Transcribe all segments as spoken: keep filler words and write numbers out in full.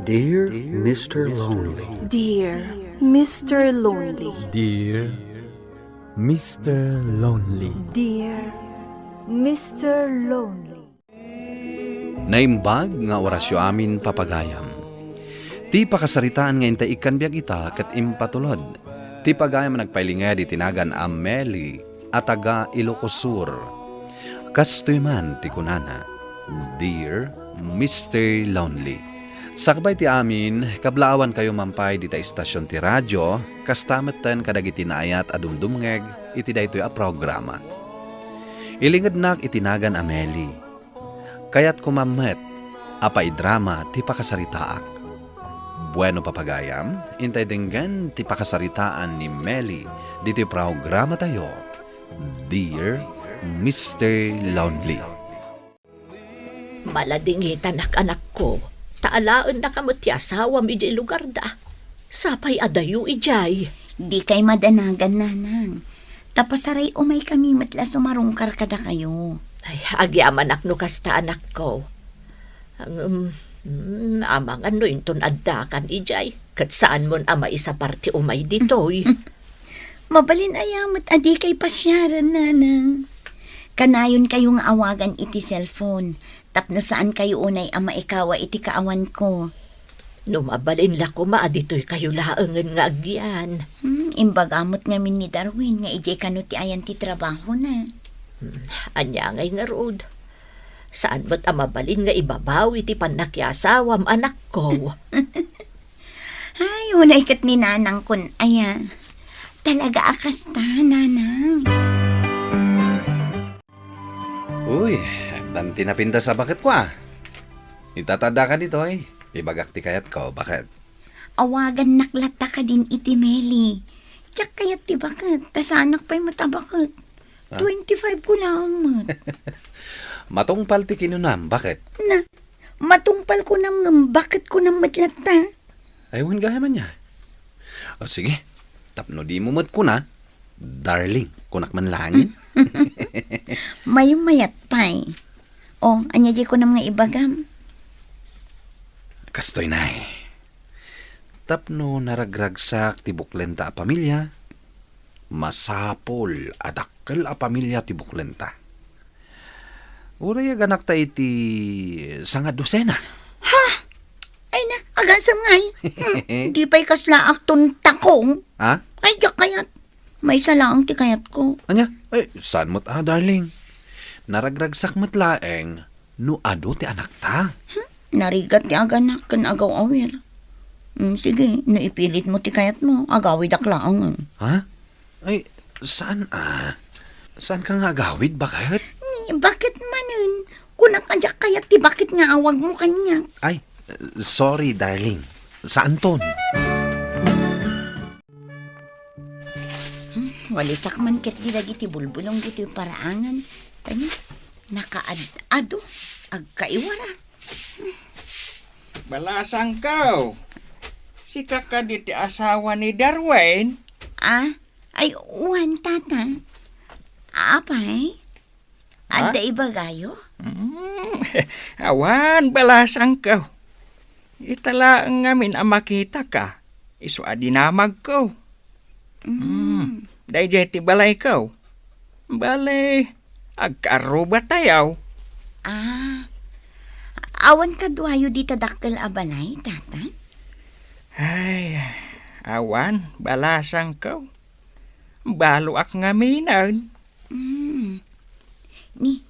Dear Mister Lonely. Dear Mister Lonely. Dear Mister Lonely. Dear Mister Lonely. Naimbag nga orasyo amin, papagayam. Ti pakasaritaan nga intay ikkan biag ita ket impatulod. Ti pagayam a nagpailinged iti nagan a Meli a taga Ilocos Sur. Kastoy man ti kunana, "Dear Mister Lonely." Sakbay ti amin, kablaawankayo man pay dita estasion ti radio, kasta metten kadagiti naayat a dumdumngeg iti daytoy a programa. Ilingednak iti nagan a Meli. Kayatko man met a paidrama ti pakasaritaak. Bueno, papagayam, intay denggen ti pakasaritaan ni Meli ditoy programatayo, Dear Mister Lonely. Maladingitanak, anakko, ta alaennaka met ti asawam idiay lugarda. Sapay adayo idiay. Dikay madanagan, nanang. Ta pasaray umaykami met la sumarungkar kadakayo. Ay, agyamanak no kasta, anakko. Ngem, mm, amangan no inton addakan idiay, ket saanmon a maisapar ti umay ditoy. Mabalin aya met a dikay pasiaren, nanang. Kanayonkayo nga awagan iti cellphone, tapno saankayo unay a maikawa iti kaawanko. No mabalin la koma a ditoykayo laengen nga agyan. Hmm, imbaga met ngamin ni Darwin nga idiay kano ti ayan ti trabahona. Hmm, ania ngay ngarud? Saan met a mabalin nga ibabawi ti pannakiasawam, anakko? Ay, unay ket ni nanangkon aya. Talaga a kasta, nanang. Uy, addan ti napintas a baketko, a. Ita ta addaka ditoy, ibagak ti kayatko, baket. Awagannak latta kadin iti Meli. Diak kayat ti baket, ta saanak pay met a baket. Ah. Twenty-five ko laeng met. Matungpal ti kinunam, baket. Na, matungpal kunam ngem baket kunam met latta. Ay, wen gayam ania. O, sige. Tapno dimo met kuna, darling, kunak man laengen. Maymayat pay. O, ania diay kunam nga ibagam? Kastoy nay. Tapno naragragsak ti buklenta a pamilia, masapul a dakkel a pamilia ti buklenta. Uray aganakta iti sanga dosena. Ha? Ay na, agasem ngay. Hmm, di pay kasla akton takong. Ha? Ay, diak kayat. Maysa laeng ti kayatko. Ania? Ay, saan met a, darling? Naragragsak met laeng no adu ti anakta. Hmm? Narigat ti aganak ken agaw-awir. Hmm, sige, no ipilitmo ti kayatmo, agawidak laengen. Ha? Ay, saan a? Saanka nga agawid, baket? Ni, baket manen? Kunak a diak kayat ti baket nga awagmo kaniak. Ay, sorry, darling. Saanton? Hmm, walisak man ketdi dagiti bulbulong ditoy paraangan. Kani, nakaad-ado, agkaiwara. Balasangko, sika kadi ti asawa ni Darwin? Ah, ay, wen, tata. Apay? Ha? Adda ibagayo? Mm, awan, balasangko. Ita laeng ngamin a makitaka, isu a dinamagko. Mm. Mm, daydiay ti balayko. Bale, agkaarrubatayo. Ah, awan kaduayo dita dakkel a balay, tata? Ay, awan, balasangko. Baloak ngaminen. Mm. Ni,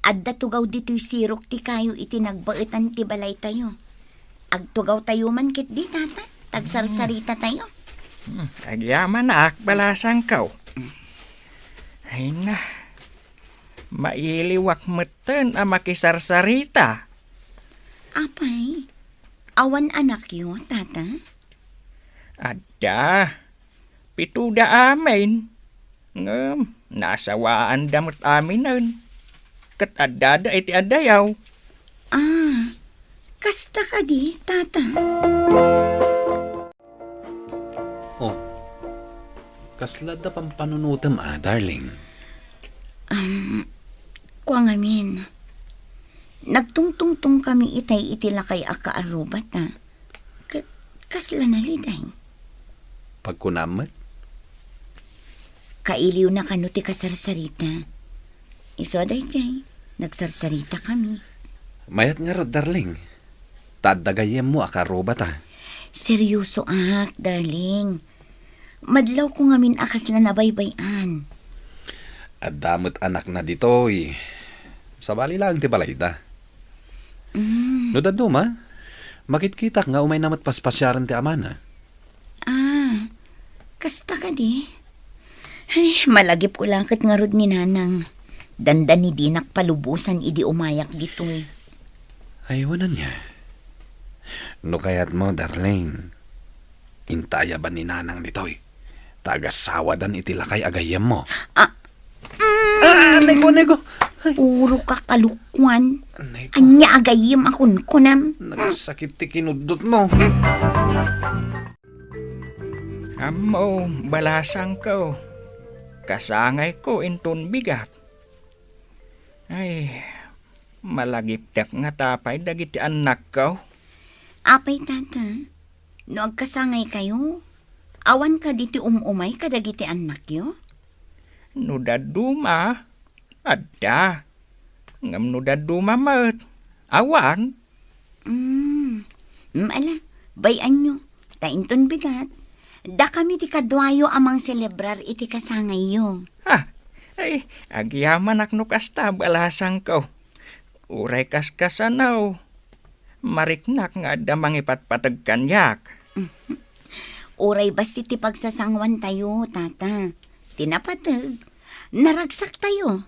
adda tugaw ditoy sirok ti kayo iti nagbaetan ti balaytayo. Agtugawtayo man ketdi, tata. Tagsarsarita tayo. Hmm, agyamanak, balasangko. Ay na, mailiwak metten a makisarsarita. Apay, awan anakyo, tata? Adda. Pitoda amin. Ngem, nasawaanda met aminen. Ket addada iti addayo. Ah, kasta kadi, tata? Oh, kasla adda pampanunotem a, darling? Um, kua ngamin, nagtungtungtong kami itay iti lakay a kaarrubat, a. Kasla naliday? Pagkunam met? Kailiwna kano ti kasarsarita. Isu a daydiay, nagsarsaritakami. Mayat ngarud, darling. Ta adda gayyemmo a kaarrubata. Seryosoak, darling. Madlawko ngamin a kasla nabaybay-an. Adda met anakna ditoy. Sabali laeng ti balayda. Mm. No dadduma, makitkitak nga umayna met paspasiaren ti amana. Ah, kasta kadi? Ay, malagipko la ket ngarud ni Nanang. Dandani dinak palubosan idi umayak ditoy. Ay, wen ania. No kayatmo, darling, inta ayaban ni Nanang ditoy. Ta agasawadan iti lakay a gayyemmo. Ah, Ah, anay ko, anay ko. Ay. Puro ka kalukuan. Anay ko. Ania a gayyem a kunkunam? Nagsakit ti kinuddotmo. Ammo, balasangko. Kasangayko inton bigat. Ay, malagiptek ngata pay dagiti annakko. Apay, tata, no agkasangaykayo, awan kadi ti um-umay kadagiti annakyo? No dadduma, adda. Ngem no dadduma met, awan. Mm. Mm, ala, bay-anyo, ta inton bigat, dakami ti kaduayo a mangselebrar iti kasangayyo. Ha? Ay, agyamanak no kasta, balasangko. Uray kaskasano, mariknak nga adda mangipatpateg kaniak. Uray bassit ti pagsasanguantayo, tata. Ti napateg, naragsaktayo.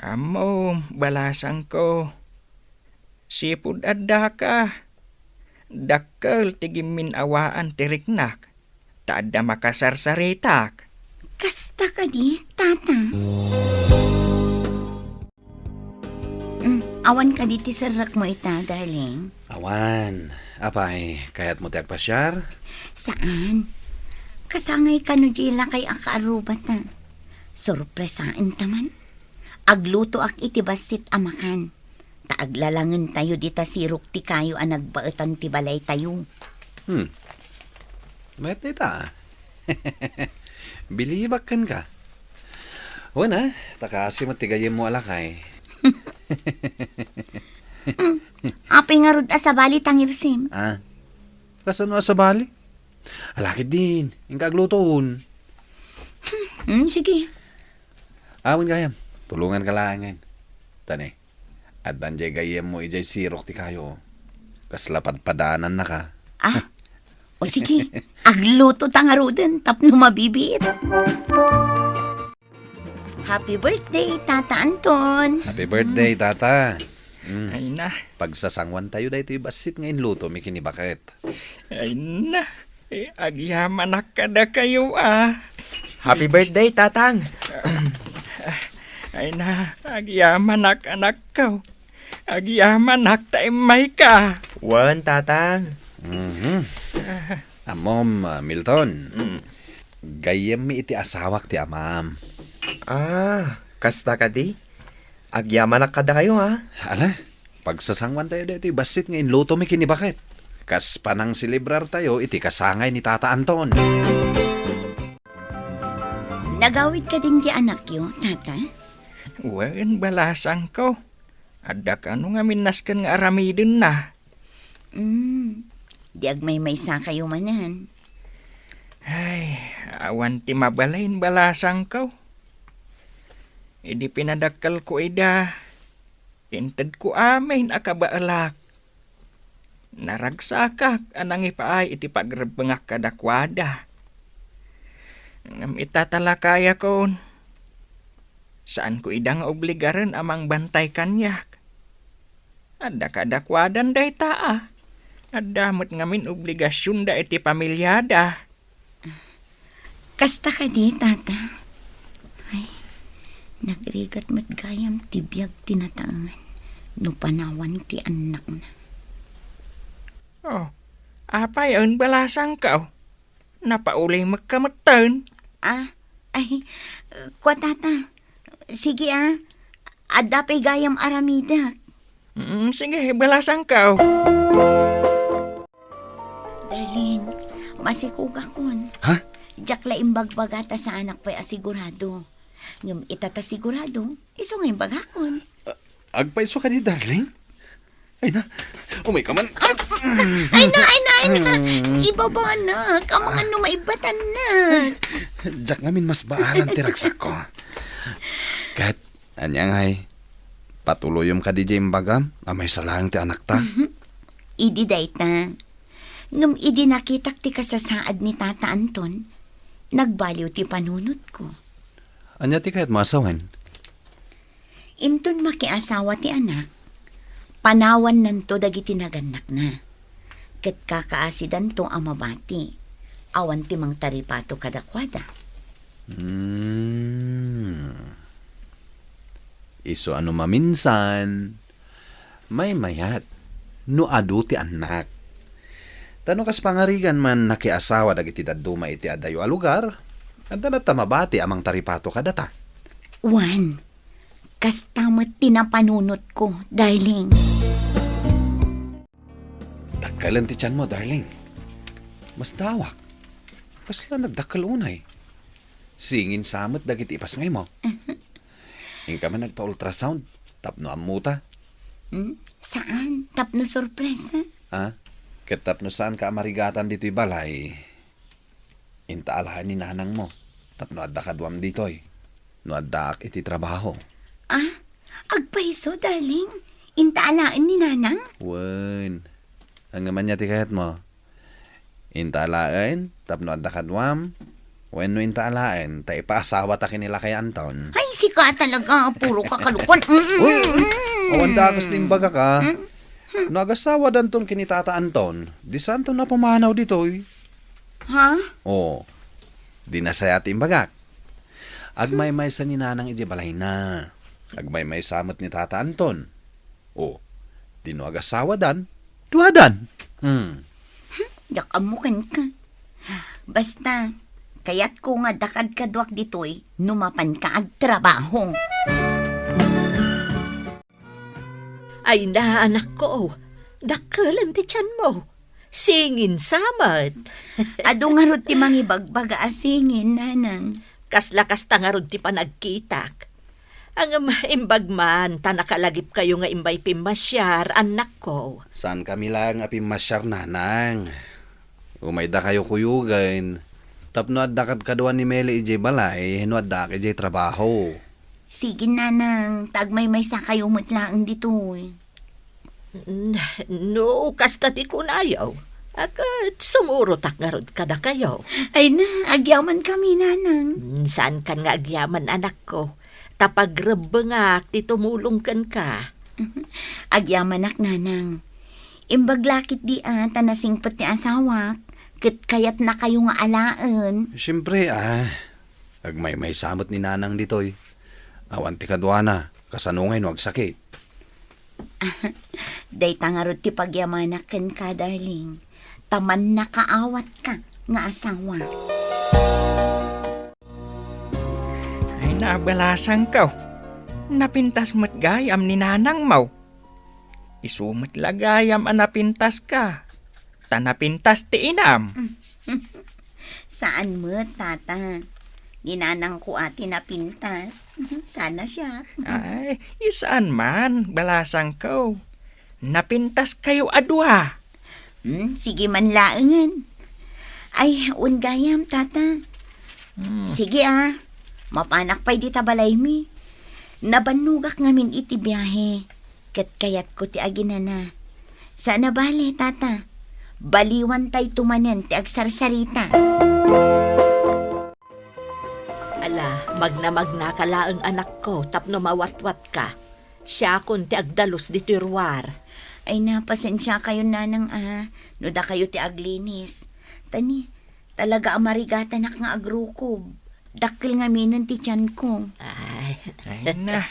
Ammo, balasangko. Sipud addaka, dakkel ti gimmin-awaan ti riknak, ta adda makasarsaritak. Kasta kadi, tata? Mm, awan kadi ti serrekmo ita, darling? Awan. Apay, kayatmo ti agpasiar? Saan. Kasangay kano diay lakay a kaarrubata. Sorpresaenta man. Aglutoak iti bassit a makan. Ta aglalangentayo dita sirok ti kayo a nagbaetan ti balaytayo. Hmm. Mayat dayta, ah. Bilibak kenka. Wen, ah, ta kaasi met ti gayyemmo a lakay. Hmm. Apay ngarud a sabali, Tangirsim? Ah. Kasano a sabali? Ala ketdin, inka aglutoon. Hmm, sige. Awan gayam, tulonganka laengen. Tani, addan jay gayyemmo idiay sirok ti kayo. Kasla padpadanannaka. Ah, o sige, agluto ta ngaruden tapno mabibiit. Happy birthday, Tata Anton. Happy birthday, Tata. Mm. Ay na. Pagsasanguantayo daytoy bassit nga inlutomi ken ni Baket. Ay na. Eh, agyamanak kadakayo, ah. Happy birthday, Tatang. Ay na, agyamanak, anakko. Agyamanak ta immayka. Wen, Tatang. Mhm. Ammom, ah, Milton. Mm. Gayyemmi iti asawak ti amam. Ah, kasta kadi? Agyamanak kadakayo, ha? Ala, pagsasanguantayo daytoy bassit nga inlutomi ken ni Baket. Kas panangselebrartayo iti kasangay ni Tata Anton. Nagawid kadin ti anakyo, Tata? Wen, balasangko. Adda kano ngamin nasken nga aramidenna. Mm, di agmaymaysakayo manen. Ay, awan ti mabalin, balasangko. Idi pinadakkelko ida, intedko amin a kabaelak. Naragsakak a nangipaay iti pagrebbengak kadakuada. Ngem ita talakayakon, saanko ida nga obligaren a mangbantay kaniak. Adda kadakuadan dayta, a. Adda met ngamin obligasionda iti pamiliada. Kasta kadi, Tata? Ay, nagrigat met gayam ti biag ti nataengan no panawan ti annakna. Oh, apay, en, balasangko? Napaulimekka metten. Ah, ay, kua, Tata. Sige, ah. Adda pay gayam aramidek. Mm, sige, balasangko. Darling, masikugakon. Ha? Diak la imbagbagata saanak pay a sigurado. Ngem ita ta sigurado, isu nga imbagakon. Agpayso kadi, darling? Ay na, umay ka man. Ay na, ay na, ay na. Ibaba na. Kamangan no maibatanna. Diak ngamin mas baalan ti ragsakko. Ket, ania ngay, patuloyem kadi diay imbagam a maysa laeng ti anakta? Idi dayta. Ngem idi nakitak ti kasasaad ni Tata Anton, nagbaliw ti panunotko. Ania ti kayatmo a sawen? Inton makiasawa ti anak, panawannanto dagiti nagannakna, ket kakaasidanto a mabati, awan ti mangtaripato kadakuada. Hmm. Isu a no maminsan, maymayat no adu ti annak. Ta no kas pangarigan man nakiasawa dagiti dadduma iti adayo a lugar, adda latta mabati a mangtaripato kadata. Wen, kasta met ti napanunotko, darling. Dakkelen ti tianmo, darling. Masdawak. Kasla nagdakkel unay. Singin sa met dagiti ipasngaymo. Inka man nagpa-ultrasound tapno ammota. Hmm? Saan? Tapno sorpresa? Ah? Ket tapno saanka a marigatan ditoy balay, inta alaen ni nanangmo tapno adda kaduam ditoy no addaak iti trabaho. Ah? Agpayso, darling? Inta alaen ni nanang? Wen. Ngem ania ti kayatmo? Inta alaen tapno adda kaduam, wenno inta alaen ta ipaasawatak ken ni Lakay Anton? Ay, sika talaga, puro ka kalokon. Mm, mm, Uy, uy, mm. Awan dakas ti imbagak, a. Mm. No agasawadanton ken ni Tata Anton, di saanton a pumanaw ditoy. Ha? O, di nasaya ti imbagak. Agmaymaysa ni Nanang idiay balayna. Agmaymaysa met ni Tata Anton. O, di no agasawadan, duadan. Hmm. Diak ammo kenka. Basta, kayatko nga adda kadkaduak ditoy no mapanka agtrabaho. Ay na, anakko, dakkelen ti tianmo. Singin sa met. Adu ngarud ti mangibagbaga a singin, nanang. Kasla kasta ngarud ti panagkitak. Ngem imbag man ta nakalagipkayo nga imbay pimmasiar, annakko. Saankami laeng a pimmasiar, nanang. Umaydakayo kuyogen, tapno adda kadkaduan ni Meli idiay balay no addaak idiay trabaho. Sige, nanang, ta agmaymaysakayo met laeng ditoy. N-, no kasta ti kunayo, a, ket sumurotak ngarud kadakayo. Ay na, agyamankami, nanang. Mm, saankan nga agyaman, anakko, ta pagrebbengak ti tumulong kenka. Agyamanak, nanang. Imbag la ketdi a ta nasingpet ti asawak, ket kayatnakayo nga alaen. Siempre, a. Agmaymaysa met ni Nanang ditoy. Awan ti kaduana, kasano ngay no agsakit? Dayta ngarud ti pagyamanak kenka, darling. Ta mannakaawatka nga asawa. Ay, nabalasangko. Napintas met gayam ni nanangmo. Isu met la gayam a napintaska, ta napintas ti inam. Saan met, tata. Ni nanangko a ti napintas. Sana siak. Ay, saan man, balasangko. Napintaskayo a dua. Hmm, sige man laengen. Ay, wen gayam, tata. Hmm. Sige, a. Mapanak pay dita balaymi. Nabannogak ngamin iti biahe. Ket kayatko ti aginana. Saan a bale, tata. Baliwantayto manen ti agsarsarita. Ala, magna-magnaka laeng, anakko, tapno mawatwatka. Siakon ti agdalus ditoy ruar. Ay, na, pasensiakayon, nanang, a, no dakayo ti aglinis. Ta ni, talaga a marigatanak nga agrukob. Dakkel ngaminen ti tianko. Ay. Ay na.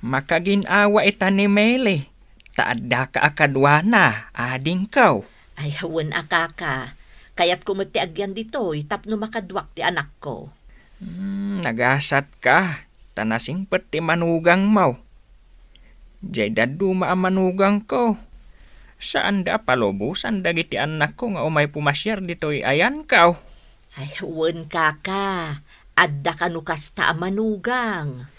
Makagin-awa ita ni Meli, ta addaka a kaduana, adingko. Ay, wen a, kaka. Kayatko met ti agyan ditoy tapno makaduak ti anakko. Hmm, nagasatka, ta nasingpet ti manugangmo. Diay dadduma a manugangko, Saanda a palubosan dagiti annakko nga umay pumasiar ditoy ayanko. Ay, wen, kaka. Adda kano kasta a manugang.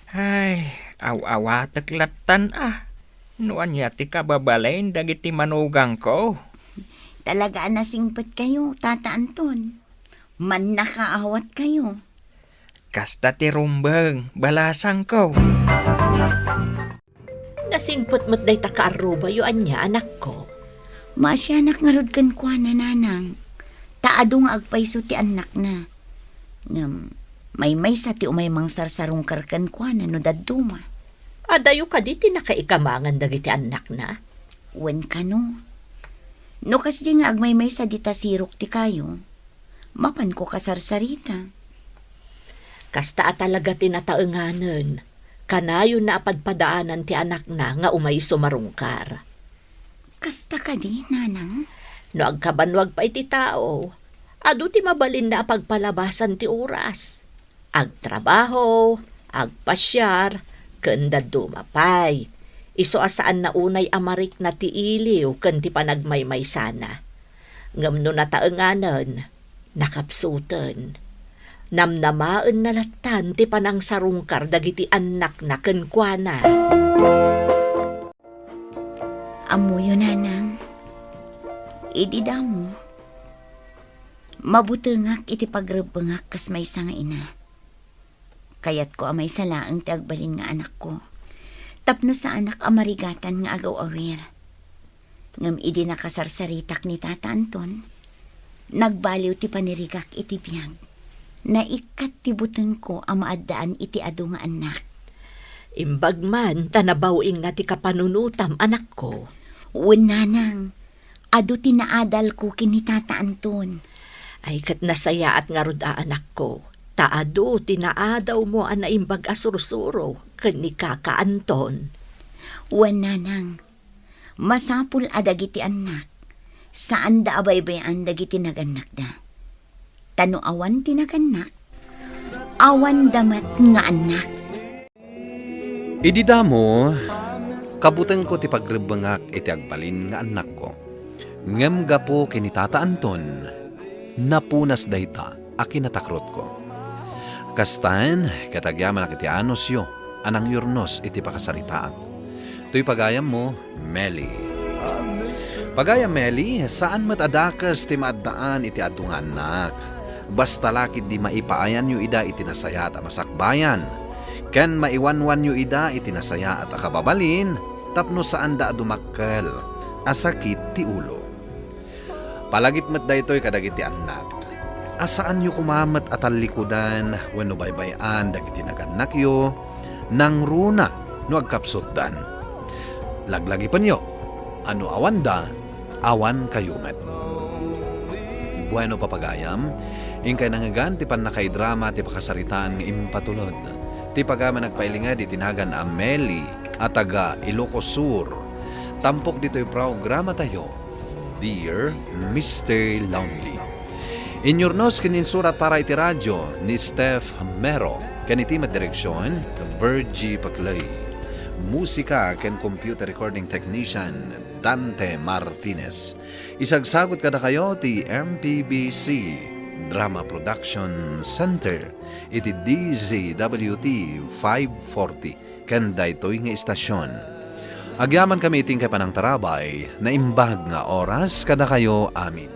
Ay, aw-awatek lattan a. No ania ti kababalin dagiti manugangko? Talaga a nasingpetkayo, Tata Anton. Mannakaawatkayo. Kasta ti rumbeng, balasangko. Nasingpet met dayta kaarrubayo ania, anakko? Maasianak ngarud kenkuana, nanang, ta adu nga agpayso ti annakna. Ngem maymaysa ti umay mangsarsarungkar kenkuana no dadduma. Adayo kadi ti nakaikamangan dagiti annakna? Wen kano. No kasdi nga agmaymaysa dita sirok ti kayo, mapanko kasarsarita. Kasta a talaga ti nataenganen, kanayonna a padpadaanan ti anakna nga umay sumarungkar. Kasta kadi, nanang? No agkabanwag pay ti tao, adu ti mabalinna a pagpalabasan ti oras. Agtrabaho, agpasiar, ken dadduma pay. Isu a saanna unay a marikna ti iliw ken ti panagmaymaysana. Ngem no nataenganen, nakapsuten. Namnamaenna lattan ti panangsarungkar dagiti annakna kenkuana. Ammoyo, nanang, idi damo, mabutengak iti pagrebbengak kas maysa nga ina. Kayatko a maysa laeng ti agbalin nga anakko, tapno saanak a marigatan nga agaw-awir. Ngem idi nakasarsaritak ni Tata Anton, nagbaliw ti panirigak iti biag. Naikkat ti butengko a maaddaan iti adu nga annak. Imbag man ta nabaw-ingna ti kapanunotam, anakko. Wen, nanang, adu ti naadalko ken ni Tata Anton. Ay, ket nasayaat ngarud a anakko, ta adu ti naadawmo a naimbag a sursuro ken ni Kaka Anton. Wen, nanang, masapul a dagiti annak, saanda a baybay-an dagiti nagannakda. Ta no awan ti nagannak, awanda met nga annak. Idi damo, kabutengko ti pagrebbengak iti agbalin nga annakko. Ngem gapu ken ni Tata Anton, napunas dayta a kinatakrotko. Kastan, ket agyamanak iti anusyo a nangyurnos iti pakasaritaak. Toy pagayammo, Meli. Pagayam Meli, saan met a dakes ti maaddaan iti adu nga annak. Basta la ketdi maipaayanyo ida iti nasayaat a masakbayan, ken maiwanwanyo ida iti nasayaat a kababalin tapno saanda a dumakkel a sakit ti ulo. Palagip met daytoy kadagiti annak, a saanyo koma met a tallikudan wenno baybay-an dagiti nagannakyo, nangruna no agkapsutdan. Laglagipenyo a no awanda, awankayo met. Bueno, papagayam, inkay nangngegan ti pannakaidrama ti pakasaritaan nga impatulod ti pagayam a nagpailinged iti nagan a Meli a taga Ilocos Sur. Tampok ditoy programatayo, Dear Mister Lonely. Inyurnos ken insurat para iti radio ni Steph Mero, ken iti met direksion, Virgie Paclay. Musika ken computer recording technician, Dante Martinez. Isagsagut kadakayo ti M P B C Drama Production Center iti D Z W T five forty ken daytoy nga istasion. Agyamankami iti inkay panangtarabay, naimbag nga oras kadakayo amin.